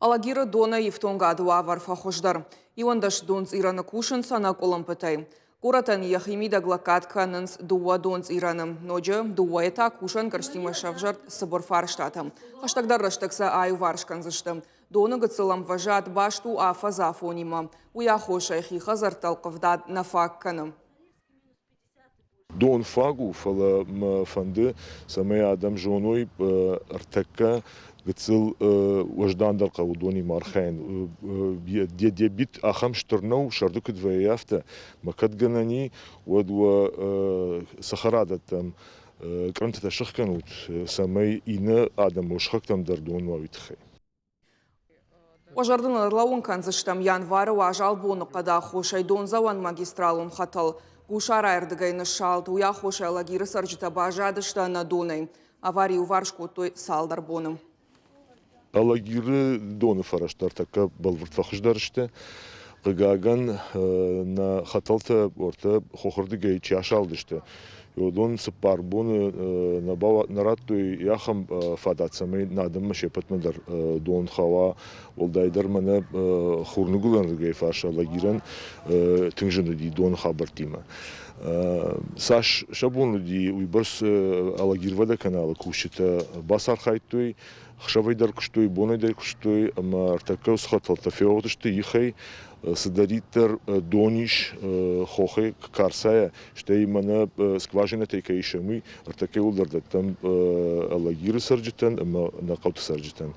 Алагиры донӕй ифтонгады уавӕр фӕхуыздӕр. 11 донцъирӕны кусынц ӕнӕкъуылымпытӕй. Горӕтӕн йӕхи мидӕг лӕггад кӕнынц дыууӕ донцъирӕны. Ноджы дыууӕйы та кусӕнгӕрзтимӕ сӕвзӕрд цыбыр фарстатӕ. Хӕстӕгдӕр рӕстӕг сӕ аиуварс кӕндзысты. Доны гыццыл ӕмвӕзад баст у афӕдзы афонимӕ. Уый аххосӕй хи хӕдзӕртты ӕлхъывдад нӕ фаг кӕны. Дон фаг у, фӕлӕ мӕ фӕнды, цӕмӕй адӕм зоной, ӕртӕккӕ гыццыл уӕздандӕр хъӕуы донимӕ архайын. Дебит ахӕм стыр нӕу, сӕрды куыд вӕййы, афтӕ. Мӕ кӕд гӕнӕн и, уӕд уӕ цӕхӕрадӕттӕм кърынтытӕ сыхгӕнут, цӕмӕй иннӕ адӕмы сыхӕгтӕм дӕр дон уа, уый тыххӕй. Уӕ зӕрдыл ӕрлӕууын кӕндзыстӕм, январы уазал боныхъӕды аххосӕй дондзӕуӕн магистралон хӕтӕл Гусарайы ӕрдыгӕй ныссалд. Уый аххосӕй Алагиры цӕрджытӕ баззадысты ӕнӕ донӕй. Авари иуварс кодтой цалдӕр боны. Алагиры доны фӕрӕзтӕ ӕртӕккӕ бӕлвырд фӕхуыздӕр сты. Хъыгагӕн, нӕ хӕтӕлтӕ уӕртӕ хохырдыгӕй чи асалдысты, уыдон цыппар боны нӕ радтой ахӕм фадат, цӕмӕй нӕ адӕммӕ се ппӕтмӕ дӕр дон хауа. Уӕлдайдӕр мӕнӕ хурныгуылӕнырдыгӕй фарс Алагирӕн тынг зын уыди доны хабӕрттимӕ. Цас сӕ бон уыди, уыйбӕрц Алагирводоканалы кусджытӕ бацархайдтой, ӕхсӕвӕй дӕр куыстой, бонӕй дӕр куыстой ӕмӕ ӕртӕккӕ уыцы хӕтӕлтӕ феуӕгъд сты ихӕй, цыдӕриддӕр дон ис хохӕй Карцайӕ, стӕй мӕнӕ скважинӕтӕй кӕй исӕм, уый ӕртӕккӕ иууылдӕр дӕттӕм Алагиры цӕрджытӕн ӕмӕ нӕ хъӕуты цӕрджытӕн.